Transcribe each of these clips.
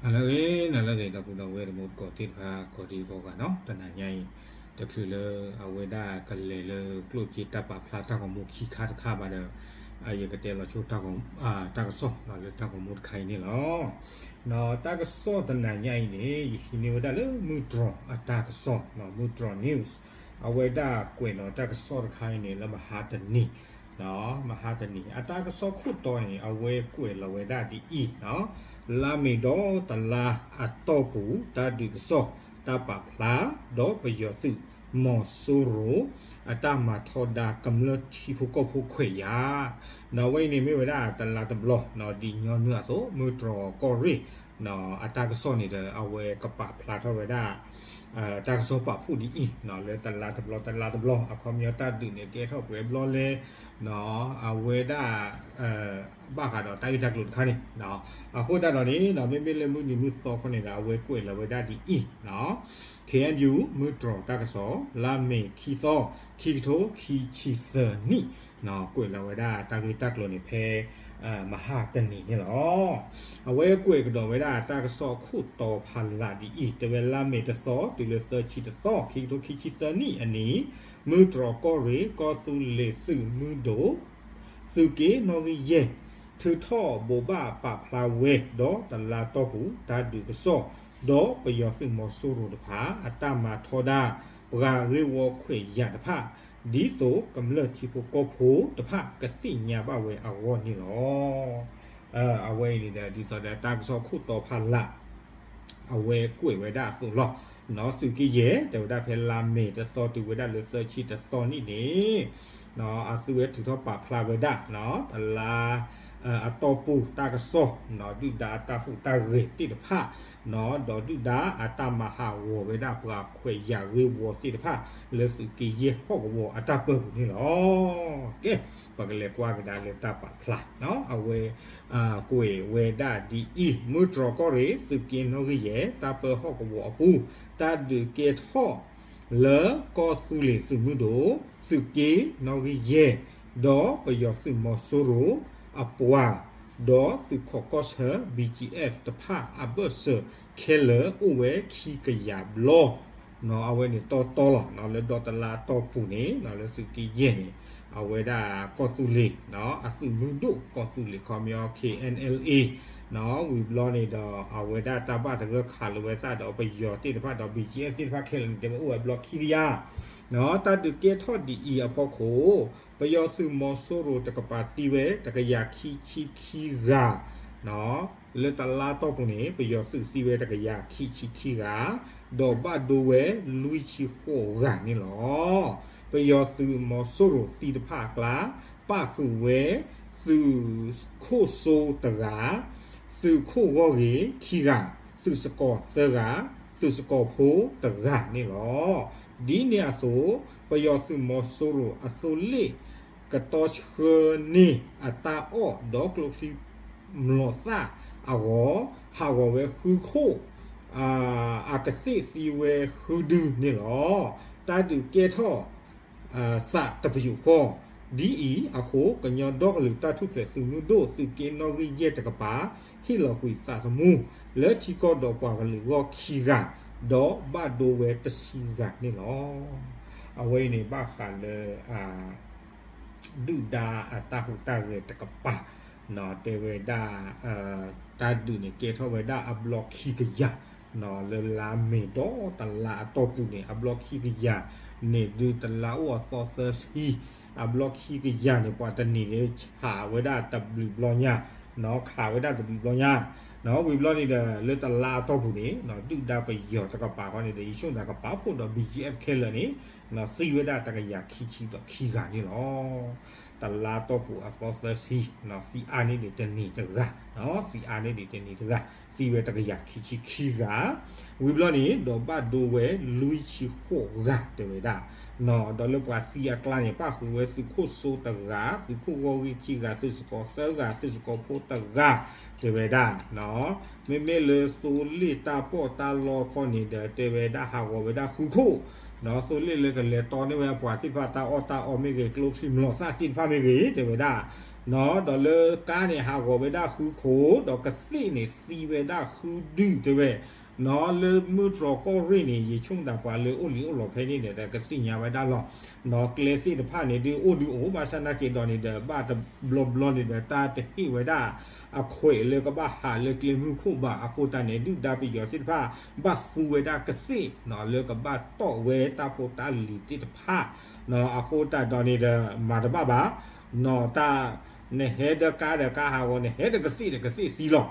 နလၢအဂ့ၤ နလၢအဂ့ၤ ဒီပုၢ်ဒီဝဲၢ်တံၤသကိးသ့ၣ်တဖၣ် ကိးဒံကိးဂၤနီၤ, တနၤညါအံၤ တချုးလၢအဝဲဒၣ်ကလဲၤလၢကျိၣ်စ့တၢ်ပာ်ဖျါတၢ်ဂီၤမူခံခါတခါဘၣ်ဒီး ယကတဲလီၤဆိ တၢ်ကစီၣ်လၢတၢ်ဂီၤမူတခါအံၤန့ၣ်လီၤ. ဒီးတၢ်ကစီၣ်တနၤညါအံၤန့ၣ် ယဟံးန့ၢ်ဝဲဒၣ်လၢမုၢ်တြီၤအတၢ်ကစီၣ်, မုၢ်တြီၤ news အဝဲဒၣ်ကွဲးလီၤတၢ်ကစီၣ်တခါအံၤန့ၣ် လၢမဟါတနံၤ မဟါတနံၤ အတၢ်ကစီၣ်ခိၣ်တီန့ၣ် အဝဲကွဲးလီၤဝဲဒၣ်ဒ်အံၤ, လါမ့ၤဒီးတလါအတီၢ်ပူၤ တၢ်ဒုးကစီၣ် တၢ်ပာ်ဖျါ ဒီးပယီၤသုးမီၤစိရိၤ အတၢ်မၤထီဒါကမျၢၢ်ထံဖိကီၢ်ဖိခွဲးယာ်, ဒီးအဝဲအံၤန့ၣ်မ့ၢ်ဝဲဒၣ်တလါတဘျီ ဒ်ညီနုၢ်အသိး မုၢ်တြီၤကီၢ်ရ့ၣ် အတၢ်ကစီၣ်န့ၣ်ဒီး အဝဲကပာ်ဖျါထီၣ်ဝဲဒၣ် တၢ်ကစီၣ်ပာ်ဖှိၣ်ဒ်အံၤ လၢတလါတဘျီ တလါတဘျီ အခီပညီတၢ်ဒုးန့ၣ် ကဲထီၣ်ပှဲၤဘျီလဲၣ် အဝဲဒၣ် ဘၣ်ဃးဒီးတၢ်ဂ့ၢ်တၢ်ကျိၤတခါန့ၣ်, အဃိသတးဒီးန့ၣ် မ့မ့ၢ်လၢမုၢ်နံၤမုၢ်သီခီန့ၣ်ဒီး အဝဲကွဲးလီၤဝဲဒၣ်ဒ်အံၤ, ခ့ၣ်အဲၣ်ယူၣ် မုၢ်တြီၤတၢ်ကစီၣ် လါမ့ၤခံသီ ခံကထိခံဆံသၢနံၣ် ကွဲးလီၤဝဲဒၣ်တၢ်ဂ့ၢ်တၢ်ကျိၤန့ၣ် ဖဲမဟါတနံၤန့ၣ်လီၤ. အဝဲကွဲးကဒီးဝဲဒၣ်တၢ်ကစီၣ်အခိၣ်တီဖးလးဒ်အံၤ, တဲဝဲလါမ့ၤတသီ တုၤလၢသၢဆံတသီခံကထိခံဆံသၢနံၣ်အနံၤ, မုၢ်တြီၤကီၢ်ရ့ၣ် ကီၢ်သူလ့ၤသုးမုၢ်ဒိၣ် သုးက့နီၣ်ဂံၢ်ယဲၢ် ထုးထီၣ်ဘိးဘၣ်ပာ်ဖျါဝဲ ဒီးတလါတီၢ်ပူၤ တၢ်ဒုးကစီၣ် ဒီးပယီၤသုးမီၤစိရိၤတဖၣ် အတၢ်မၤထီဒါ ပှၤဂ့ၢ်ဝီခွဲးယာ်တဖၣ် ဒ်သိးကမျၢၢ်ထံဖိကီၢ်ဖိတဖၣ် ကသ့ၣ်ညါဘၣ်ဝဲအဂီၢ်န့ၣ်လီၤ. အဝဲအံၤန့ၣ်ဒီး ဒ်သိးဒီးတၢ်ကစီၣ်ခိၣ်တီဖးလး အဝဲကွဲးဝဲဒၣ်အသိးလီၤ. သုးက့ယဲၢ် တဲဝဲဒၣ်ဖဲလါမ့ၤတသီတုၤဝဲဒၣ်လၢသၢဆံတသီနံၣ်န့ၣ် အသုဝဲထုးထီၣ်ပာ်ဖျါဝဲဒၣ် တလါ အတီၢ်ပူၤတၢ်ကစီၣ် ဒုၣ်ဒါအတၢ်ဟူးတၢ်ဂဲၤသ့ၣ်တဖၣ် ဒီးဒုၣ်ဒါအတၢ်မၤဟးဂီၤဝဲဒၣ်ပှၤခွဲးယာ်ဂ့ၢ်ဝီသ့ၣ်တဖၣ် လၢသုးက့ယဲၢ်ဟီၣ်ကဝီၤအတၢ်ပၢပူၤန့ၣ်လီၤ. ကဲ ပကလဲၤကွၢ်ကဒါလၢတၢ်ပာ်ဖျါ အဝဲ ကွဲးဝဲဒၣ်ဒ်အံၤ, မုၢ်တြီၤကီၢ်ရ့ၣ် သုးက့နီၣ်ဂံၢ်ယဲၢ် တၢ်ပၢဟီၣ်ကဝီၤအပူၤ တၢ်ဒုးကဲထီၣ်လၢကီၢ်သူလ့ၤသုးမုၢ်ဒိၣ် သုးက့နီၣ်ဂံၢ်ယဲၢ် ဒီးပယီၤသုးမီၤစိရိၤအပှၤ ဒီးသုးခိးကီၢ်ဆၢ ဘီကီၢ်အ့ၣ် တဖၣ်အဘၢၣ်စၢၤခဲလၢာ်အိၣ်ဝဲခံကယၤဘျီ အဝဲန့ၣ်တီတီလီၤ လၢဒီတလါအတီၢ်ပူၤန့ၣ် လၢသုးက့ယဲၢ်န့ၣ် အဝဲဒၣ်ကီၢ်သူလ့ၤ အသုးမုၢ်ဒိၣ်ကီၢ်သူလ့ၤ ခီပညီ ခ့ၣ်အဲၣ်အဲၣ်လ်အ့ ဝံၤဘျီန့ၣ်ဒီး အဝဲဒၣ်တၢ်ဘၣ်သဂၢၢ်ခးလီၤဝဲသးဒီးပယီၤသ့ၣ်တဖၣ်ဒီး ဘီကီၢ်အ့ၣ် သ့ၣ်တဖၣ်ခဲလၢာ်န့ၣ် တဲဝဲအိၣ်ဝဲဘျီခံကယၤ တၢ်ဒုးကဲထီၣ်ဒ်အံၤအဖီခိၣ် ပယီၤသုးမီၤစိရိၤတကပၤသံဝဲတကယၤခံဆံခံဂၤ လၢတလါတီၢ်ပူၤန့ၣ် ပယီၤသုးသံဝဲတကယၤခံဆံခံဂၤ ဒီးဘၣ်ဒိဝဲလွံၢ်ဆံဃိးဂၤန့ၣ်လီၤ. ပယီၤသုးမီၤစိရိၤသံတဖၣ်အကျါ ပၣ်ဃုာ်ဝဲ သုးခိၣ်စိတဂၤ, သုးခိၣ်ဂီၢ်ဂ့ၤခံဂၤ, သုးစကီၤသၢဂၤ, သုးစကီၤဖိတဂၤန့ၣ်လီၤ. ဒ်န့ၣ်အသိး ပယီၤသုးမီၤစိရိၤအသိလ့ၣ် ကတီဆှၢန့ၢ်အတၢ်အီၣ်ဒီးကျိချံမျိာ်သၣ်အဂီၢ် ဟးဂီၤဝဲဃုခိၣ် အကသ့ၣ်သံဝဲဃုဒုန့ၣ်လီၤ. တၢ်ဒုးကဲထီၣ် သးတပယူာ်ဃီ, ဒ်အံၤအဃိ ကညီဒီကလုာ်တၢ်ထူၣ်ဖျဲးသုးမုၢ်ဒိၣ် သုးက့နီၣ်ဂံၢ်ယဲၢ်တကပၤ ဟ့ၣ်လီၤကွံာ်သးသမူ လၢထံကီၢ်ဒီးပှၤကလုာ်အဂီၢ်ခံဂၤ, ဒီးဘၣ်ဒိဝဲတဆံဂၤန့ၣ်လီၤ. အဝဲအံၤန့ၣ် ဘၣ်ဃးလၢ ဒုၣ်ဒါအတၢ်ဟူးတၢ်ဂဲၤတကပၤ တဲဝဲဒၣ် တၢ်ဒုးန့ၣ် ကဲထီၣ်ဝဲဒၣ်အဘျီခံကယၤ လၢလါမ့ၤဒီးတလါအတီၢ်ပူၤန့ၣ် အဘျီခံကယၤန့ၣ် ဒုးတလါအိၣ်အသီသၢဆံ အဘျီခံကယၤန့ၣ် ပှၤတနံၤန့ၣ်ဆးဝဲဒၣ်တဘျုးဘျီညါ, ခးဝဲဒၣ်တဘျုးဘျီညါ, ဝံၤဘျီန့ၣ်ဒီး လၢတလါအတီၢ်ပူၤန့ၣ် ဒုၣ်ဒါပယီၤတကပၤဃီန့ၣ်ဒီး ယဆိကမိၣ်ကပာ်ဖှိၣ်ဒီး ဘီကီၢ်အ့ၣ် ခဲလၢာ်န့ၣ် သံဝဲဒၣ်တကယၤခံဆံဒီးခံဂၤန့ၣ်လီၤ. တလါတီၢ်ပူၤအသီသၢဆံ သံအါန့ၢ်ဒံးတနံၤတဂၤ, သံအါန့ၢ်ဒံးတနံၤတဂၤ, သံဝဲတကယၤခံဆံခံဂၤ, ဝံၤဘျီန့ၣ် ဒီးဘၣ်ဒိဝဲလွံၢ်ဆံဃိးဂၤတဲဝဲဒၣ်, ဒီးလၢပှၤသံအကျါန့ၣ် ပၣ်ဃုာ်ဝဲသုးခိၣ်စိတဂၤ, သုးခိၣ်ဂီၢ်ဂ့ၢ်ခံဂၤ, သုးစကီၤသၢဂၤ, သုးစကီၤဖိတဂၤ တဲဝဲဒၣ် မ့မ့ၢ်လၢသိလ့ၣ်တၢ်ပီးတၢ်လီခီန့ၣ်ဒီး တဲဝဲဒၣ်ဟးဂီၤဝဲဒၣ်ဃုခိၣ်, သိလ့ၣ်လၢကလဲၤတီန့ၢ်ဝဲအပှၤသ့ၣ်တဖၣ်တၢ်အီၣ်တၢ်အီမ့ၢ်ဂ့ၤ, ကျိချံမျိာ်သၣ်သ့ၣ်တဖၣ်မ့ၢ်ဂ့ၤ တဲဝဲဒၣ်, ဒီးလၢကါန့ၣ်ဟးဂီၤဝဲဒၣ်ဃုခိၣ် ဒီးကသ့ၣ်န့ၣ်သံဝဲဒၣ်ဃုဒု တဲဝဲ, လၢမုၢ်တြီၤကီၢ်ရ့ၣ်န့ၣ် ယဆိကမိၣ်သးပှၤလၢအိၣ်လံအိၣ်လီၤဖဲန့ၣ်ဒီး ကသ့ၣ်ညါဝဲဒၣ်လီၤ. ကျဲသ့ၣ်တဖၣ်န့ၣ်ဒုးအိၣ်ဒုးအိၣ် ဘၣ်ဆၣ်နာ်က့ဒီးန့ၣ်ဒီး ဘၣ်တဘျီဘျီန့ၣ်ဒီး တၢ်တဟ့ၣ်ဝဲဒၣ်အခွဲးလၢကဘၣ်ဟးလၢကျဲမုၢ်ခိၣ်ဘၣ် အဃိသတးန့ၣ် ဒုၣ်ဒါပယီၤသ့ၣ်တဖၣ် ဘၣ်သူဝဲဒၣ်ကသ့ၣ် လၢကဘၣ်တီၣ်ဝဲတၢ်ဖိတၢ်လံၤသ့ၣ်တဖၣ် အဃိသတးဒီးန့ၣ်ဒီး မၤတဘၣ်ဘၣ် တၢ် နဟဲဒီးကါဒီးကါဟးဂီၤ နဟဲဒီးကသ့ၣ်ဒီးကသ့ၣ်သံလီၤ.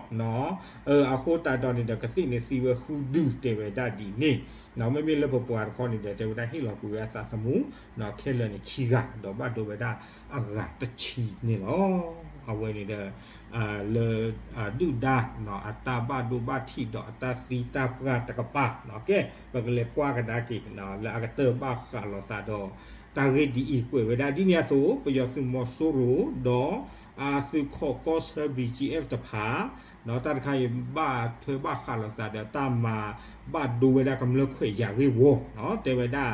အဃိသတးဒီးန့ၣ်ဒီး ကသ့ၣ်န့ၣ်သံဝဲဃုဒု တဲဝဲဒၣ်ဒ်န့ၣ်, မ့မ့ၢ်လၢပပှၤတခီန့ၣ်ဒီး တဲဝဲဒၣ်ဟ့ၣ်လီၤကွံာ်ဝဲအသးသမူ ခဲလၢာ်န့ၣ်ခံဂၤ ဒီးဘၣ်ဒိဝဲဒၣ်အဂၤတဆံန့ၣ်လီၤ. အဝဲန့ၣ်ဒီး လၢ ဒုၣ်ဒါ အတၢ်ဘၣ်ဒိဘၣ်ထံးဒီးအတၢ်သံတၢ်ပှၢ်တကပၤ ကဲ ပကလဲၤကွၢ်ကဒါက့ၤ လၢအကတၢၢ်ဘၣ်ဃးလိာ်သးဒီး တၢ်ဂ့ၢ်ဒ်အံၤ ကွဲးဝဲဒၣ်ဒ်န့ၣ်အသိး ပယီၤသုးမီၤစိရိၤ ဒီး အသုးခီၣ်ကီၢ်ဆၢ ဘံၣ်ကၠံၣ်အဲၣ် တဖၣ် တၢ်တခါအံၤဘၣ်ထွဲဘၣ်ဃးလိာ်သးဒီးတၢ်မၤဘၣ်ဒိဝဲဒၣ်ကမျၢၢ်ခွဲးယာ်ဂ့ၢ်ဝီ တဲဝဲဒၣ်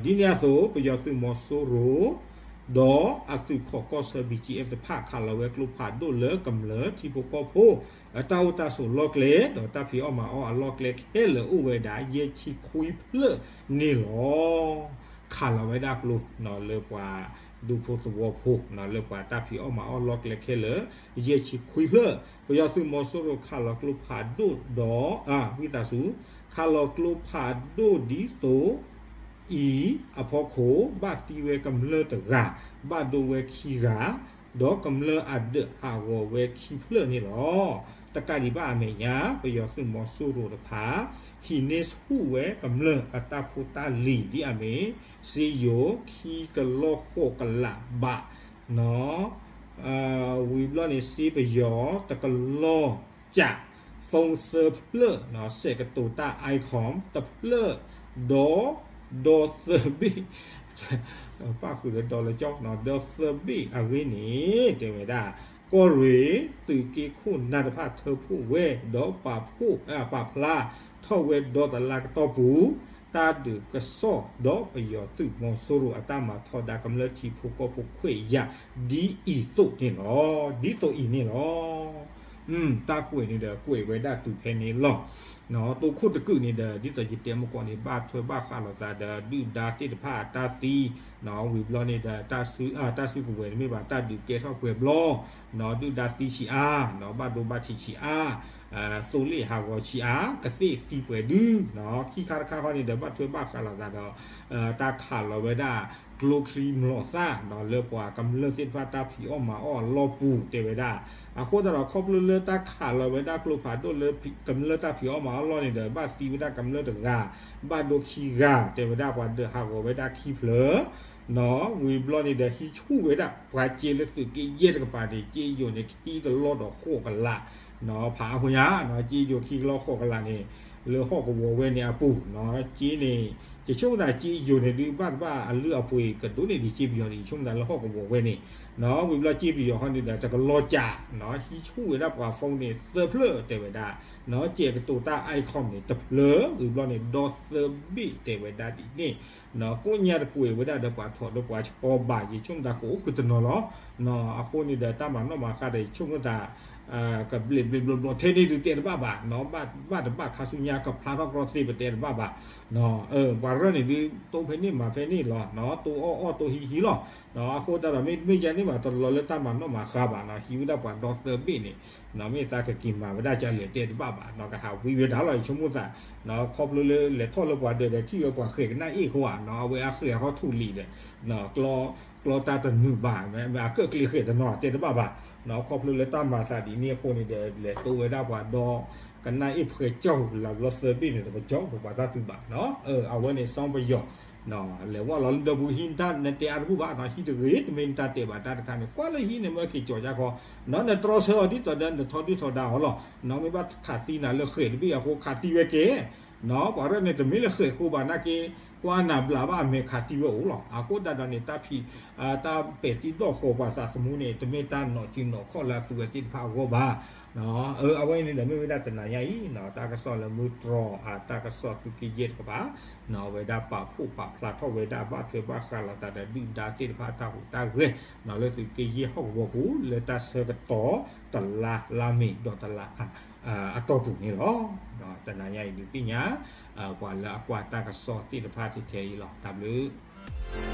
ဒ်န့ၣ်အသိး ပယီၤသုးမီၤစိရိၤ ဒီးအသုးခီၣ်ကီၢ်ဆၢ ဘံၣ်ကၠံၣ်အဲၣ် တဖၣ် ခးလီၤဝဲကျိဖးဒိၣ်လၢကမျၢၢ်ထံဖိကီၢ်ဖိ အတၢ်အိၣ်တၢ်ဆိးလီၢ်ကျဲ ဒီးတၢ်ဖံးအီၣ်မၤအီၣ်အလီၢ်ကျဲခဲလၢာ်အိၣ်ဝဲဒၣ် ယဲၢ်ဆံခွံဖျၢၣ်န့ၣ်လီၤ. ခးလီၤဝဲဒၣ်ကျိ လၢပှၤဒူဖိသဝီဖိ လၢပှၤတၢ်ဖံးအီၣ်မၤအီၣ်လီၢ်ကျဲခဲလၢာ် ယဲၢ်ဆံခွံဖျၢၣ် ပယီၤသုးမီၤစိရိၤခးလီၤကျိဖးဒိၣ်ဒီး ဝံသးစူၤ ခးလီၤကျိဖးဒိၣ်ဒ်သိးအံၤအဖီခိၣ် ဘၣ်သံဝဲကမျၢၢ်တဂၤ, ဘၣ်ဒိဝဲခံဂၤ, ဒီးကမျၢၢ်အဒၢးဟးဂီၤဝဲခံဖျၢၣ်န့ၣ်လီၤ. တကးဒံးဘၣ်အမဲာ်ညါ ပယီၤသုးမီၤစိရိၤတဖၣ် ဟံးန့ၢ်ဆူၣ်ဝဲကမျၢၢ်အတၢ်ဖိတၢ်လံၤဒ်အမ့ၢ် စ့ယိၤခံကလီၢ်ဃိးကလးဘး ဝံၤဘျီန့ၣ် စ့ပယီၤတကလီၢ်ကး, phone သၢဖျၢၣ်, စဲးကတိၤတၢ် icom တဖျၢၣ်, ဒီး ဒီသၢဘ့ၣ် ပၣ်ဃုာ်ဒီးဒီလၢကၠီ ဒီသၢဘ့ၣ်အဂ့ၢ်န့ၣ် တဲဝဲဒၣ် ကီၢ်ရ့ၣ် သုးက့ခိၣ်နၢ်တဖၣ်ထၢဖှိၣ်ဝဲ ဒီးပာ်ဖှိၣ် ပာ်ဖျါထီၣ်ဝဲဒီတလါကတီၢ်ပူၤ တၢ်ဒုးကစီၣ်ဒီးပယီၤသုးမီၤစိရိၤအတၢ်မၤထီဒါကမျၢၢ်ထံဖိကီၢ်ဖိခွဲးယာ် ဒ်အံၤသိးန့ၣ်လီၤ. ဒ်သိးအံၤန့ၣ်လီၤ. တၢ်ကွဲးန့ၣ်ဒီးကွဲးဝဲဒၣ်တုၤဖဲန့ၣ်လီၤ. တိခိၣ်တကုာ်န့ၣ်ဒီး ဒ်သိးယတဲမကီးန့ၣ် ဘၣ်ထွဲဘၣ်ဃးလိာ်သးဒီး ဒုၣ်ဒါသ့ၣ်တဖၣ်အတၢ်သံ, ဝံၤဘျီန့ၣ်ဒီး တၢ်စုကဝဲၤန့ၣ်မ့ၢ်ဘၣ်တၢ်ဒုးကဲထီၣ်ပှဲၤဘျီ, ဒုၣ်ဒါသံဆံးအါ, ဘၣ်ဒိဘၣ်ထံးဆံးအါ, သိလ့ၣ်ဟးဂီၤဆံးအါ, ကသ့ၣ်သံပှဲၤဒု, ခံခါတခါဃီန့ၣ်ဒီး ဘၣ်ထွဲဘၣ်ဃးလိာ်သးဒီး တၢ်ခးလီၤဝဲဒၣ် ကျိချံမျိာ်သၣ် လၢပှၤကမျၢၢ်သ့ၣ်တဖၣ်တၢ်ဖံးအီၣ်မၤအီၣ်အလီၢ်ပူၤ တဲဝဲဒၣ်. အဃိသတးဒီး ခီဖျိလၢတၢ်ခးလီၤဝဲဒၣ်ကျိဖးဒိၣ်လၢကမျၢၢ်တၢ်ဖံးအီၣ်မၤအီၣ်လီၢ်န့ၣ်ဒီး ဘၣ်သံဝဲဒၣ်ကမျၢၢ်တဂၤ, ဘၣ်ဒိခံဂၤ တဲဝဲဒၣ် ပှၤဒၢးဟးဂီၤဝဲဒၣ်ခံဖျၢၣ် ဝံၤဘျီန့ၣ်ဒီး ဟံးဆူၣ်ဝဲဒၣ်ပှၤစ့လၢသုးက့ယဲၢ်တကပၤန့ၣ် စ့ယိၤန့ၣ် ခံကလီၢ်ဒီးဃိးကလး ဖးအါဖိညါ စ့ယိၤခံကလီၢ်ဃိးကလးန့ၣ် လၢဟီၣ်ကဝီၤဝဲန့ၣ်အပူၤ စ့န့ၣ် ယဆိကမိၣ်သးစ့ယိၤန့ၣ်ဒုး ဘၣ်တဘၣ်အလုၢ်အပှ့ၤကဒိၣ်န့ၢ်ဒံးစ့ပယီၤန့ၣ် ယဆိကမိၣ်သးလၢဟီၣ်ကဝီၤဝဲန့ၣ် ဝံၤဘျီစ့ပယီၤဟီန့ၣ်ဒီး တကလီၢ်ကး ဟံးဆူၣ်ဝဲဒၣ်ပှၤ phone န့ၣ် သၢဖျၢၣ် တဲဝဲဒၣ် စဲးကတိၤတၢ် icom န့ၣ် တဖျၢၣ် ဝံၤဘျီန့ၣ် ဒီသၢဘ့ၣ် တဲဝဲဒၣ်ဒ်န့ၣ် ကိးညါတကွဲးဝဲဒၣ်ဒီးပှၤထီၣ်ဒီးပှၤဆီဘၣ် ယဆိကမိၣ်သးကအိၣ်ဃုာ်တနီၤလီၤ. အဃိန့ၣ်ဒီး တၢ်မၤနီၣ်မၤဃါဒီး ယဆိကမိၣ်သး ကဘျ့းဘျ့းဘျီးဘျီးထဲန့ၣ်ဒုးတဲတဘၣ်ဘၣ်, ဘၣ်တဘၣ်ခါဆူညါကဖျါထီၣ်ကြီသ့ပတဲတဘၣ်ဘၣ်. ပှၤရၢၢ်န့ၣ်ဒုး တိဖဲန့ၣ်မၤဖဲန့ၣ်လီၤ, တိအီၣ်အီၣ်တိဟံးဟံးလီၤ. အဃိသတးဒီးမ့ၢ်မ့ၢ်ယၤန့ၣ်ဘၣ် တလီၤလၢတၢ်မၤနီၣ်မၤဃါဘၣ်, ဟံးဝဲဒၣ်ပှၤဒီသၢဘ့ၣ်န့ၣ် မ့ၢ်သးကက့ၤမၤဝဲဒၣ်ကလဲၣ်တဲတဘၣ်ဘၣ်, ကဟးဝံဝဲဒၣ်လီၤ ယဆိကမိၣ်သး ခီဖျိလၢလဲၤထီၣ်လၢပှၤဒၢးဒီးထံၣ်ဝဲပှၤဃဲၤကနၣ်အ့ၣ်ဃိဧါ, အဝဲအဃဲၤဟီၣ်ထူၣ်လံဒီး ကျီတၢ်တနုာ်ဘၣ်, အကၢၣ်ကျ့ဃဲၤတနီၤတဲတဘၣ်ဘၣ်, ခီဖျိလၢတၢ်မၤသးဒ်န့ၣ်အဃိန့ၣ်ဒီး လဲၤတိဝဲဒၣ်ပှၤဒီ ကနၣ်အ့ၣ်ဖှဲကၠီၣ်လၢဘျီသၢဘ့ၣ်န့ၣ်ဒီး ပကၠီၣ်ပပှၤတၢ်သုးဘၣ်, အဝဲန့ၣ် စီပယီၤ လဲၤဝဲလီၤလၢဒၢပူၤဟံးနတၢ်နတဲအါတဘူၣ်ဘၣ်, ဟံးတဂ့ၤ တမ့ၢ်နတၢ်တဲဘၣ်တၢ်တခါန့ၣ် ကွၢ်လၢဟံးန့ၣ် မ့ၢ်က့ၤကၠီၣ်ယါခီ, နတြီဆၢအီၤဒ်သိးဒီးနထီဒုၣ်ထီဒါအီၤလီၤ, မ့ၢ်ဘၣ်ခးသံနၤလၢဃဲၤတဘ့ၣ်အဃိ ခးသံဝဲကဲ ပှၤရၢၢ်န့ၣ် တမ့ၢ်လၢဃဲၤဃိဘၣ်နာ်က့ ကွၢ်နၤဘျးဘၣ်အမဲာ်ခးသံဝဲအိၣ်လီၤ. အဃိသတးဒီးန့ၣ် တၢ်ဖံး တၢ်ပဲာ်သံဒီၣ်ဃီၤပှၤသးသမူန့ၣ် တမ့ၢ်တၢ်နီၢ်စုနီၢ်ခီၣ်လၢအသုဝဲသ့ၣ်တဖၣ်အဂီၢ်ဘၣ်. အဝဲအံၤန့ၣ်ဒီး မ့ၢ်ဝဲဒၣ်တနၤညါအံၤ တၢ်ကစီၣ်လၢမုၢ်တြီၤအတၢ်ကစီၣ်သုးက့ယဲၢ်တကပၤ အဝဲဒၣ်ပာ်ဖှိၣ်ပာ်ဖျါထီၣ်ဝဲဒၣ်ဘၣ်ထွဲဘၣ်ဃးလိာ်သးဒီးဒုၣ်ဒါသ့ၣ်တဖၣ်အတၢ်ဟူးတၢ်ဂဲၤ လၢသုးက့ယဲၢ်ဟီၣ်ကဝီၤပူၤ လၢတၢ်ဆၢကတီၢ်တလါလါမ့ၤဒီးတလါအတီၢ်ပူၤန့ၣ်လီၤ. တနၤညါအံၤဒုးသ့ၣ်ညါ ပှၤလၢအကွၢ်တၢ်ကစီၣ်သ့ၣ်တဖၣ်ထဲထဲအံၤလီၤ. တၢ်ဘျုး